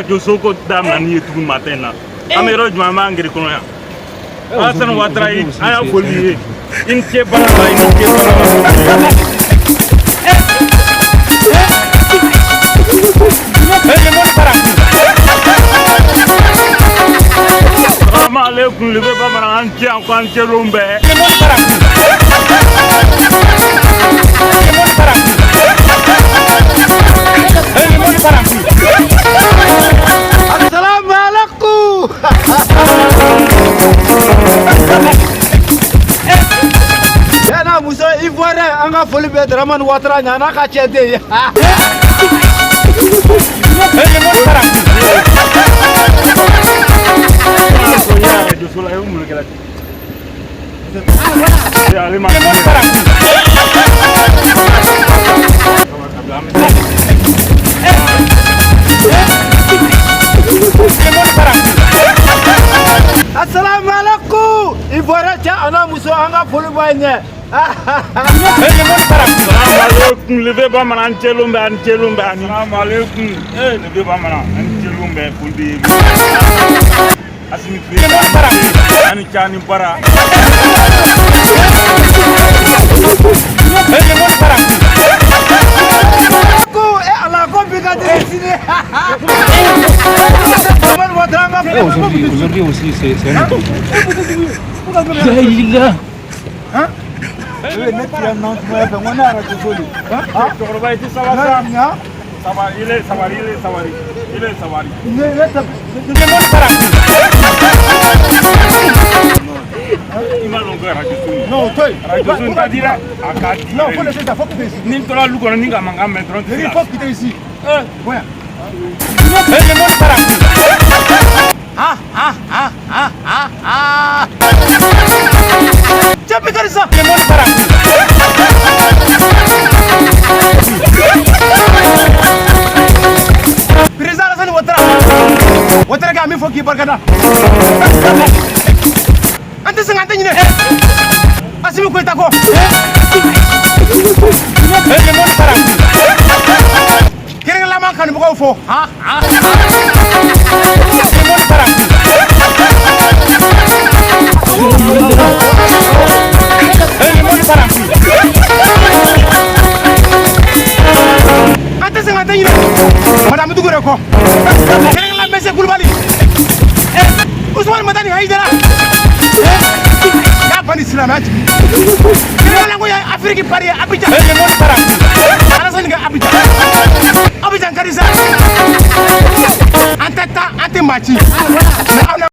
Radio so ko daminɛ ni ye tugun matin in na. An bɛ yɔrɔ jumɛn, an b'an gere kɔnɔ yan. Alassane Ouattara, an y'a foli ye. I ni ce baara la, i ni ce baara la. Salamu aleykum, le bamanan, an cɛ yan ko an cɛlenw bɛɛ. Assalamu alaikum. Yana muso Ivoirien, an ka foli bɛ Dramane Ouattara ɲa n'a ka cɛden ye. Radio so la, e bɛ mun de kɛ la ten? Ale ma. Assalamu alaikum. Ivoirien cɛ a n'a muso, an ka foli b'a ɲɛ. Salamu aleykum, le bamanan, an cɛlenw bɛɛ, an cɛlenw bɛɛ. Salamu aleykum, ee le bamanan, an cɛlenw bɛɛ, foli bɛ ye. Asimi Ture, ani ca ni bara. Ko e ala ko bi ka di sini. Dramane Ouattara, an ka foli. Aujourd'hui aussi, c'est un autre. Ne tiya nan tuma fɛ, n ko ne radio so de. Cɛkɔrɔba, i tɛ sabali sa. Sabali, ile sabali, ile sabali, ile sabali. Ne ne tɛ. I m'a dɔn ko radio so in. Non, to yen. Radio so in ka di dɛ. A ka di. Non, faut laisser ça, faut quitter ici. Ni n tora lu kɔnɔ ni ka mankan mɛn dɔrɔn. Il faut quitter ici. Bonya. Cɛ bi ka sa. Président Alassane Ouattara. Ouattara ka min fɔ k'i barikada. An tɛ sɛgɛn, an tɛ ɲinɛ. Assimi Goïta kɔ. Kɛrɛnkɛrɛnla kanubagaw fo. An tɛ sɛgɛn, an tɛ ɲinɛ. Madame Dugure kɔ. Kɛrɛnkɛrɛnla Mese Kulubali. Ousmane Madani Haïdara. Y'a ban ni silamɛya jigin. Kɛrɛnkɛrɛnla ko ya Afrique Paris Abidjan. Alassane ka Abidjan. Abidjan ka di sa. An tɛ taa, an tɛ maa ci. Mais aw na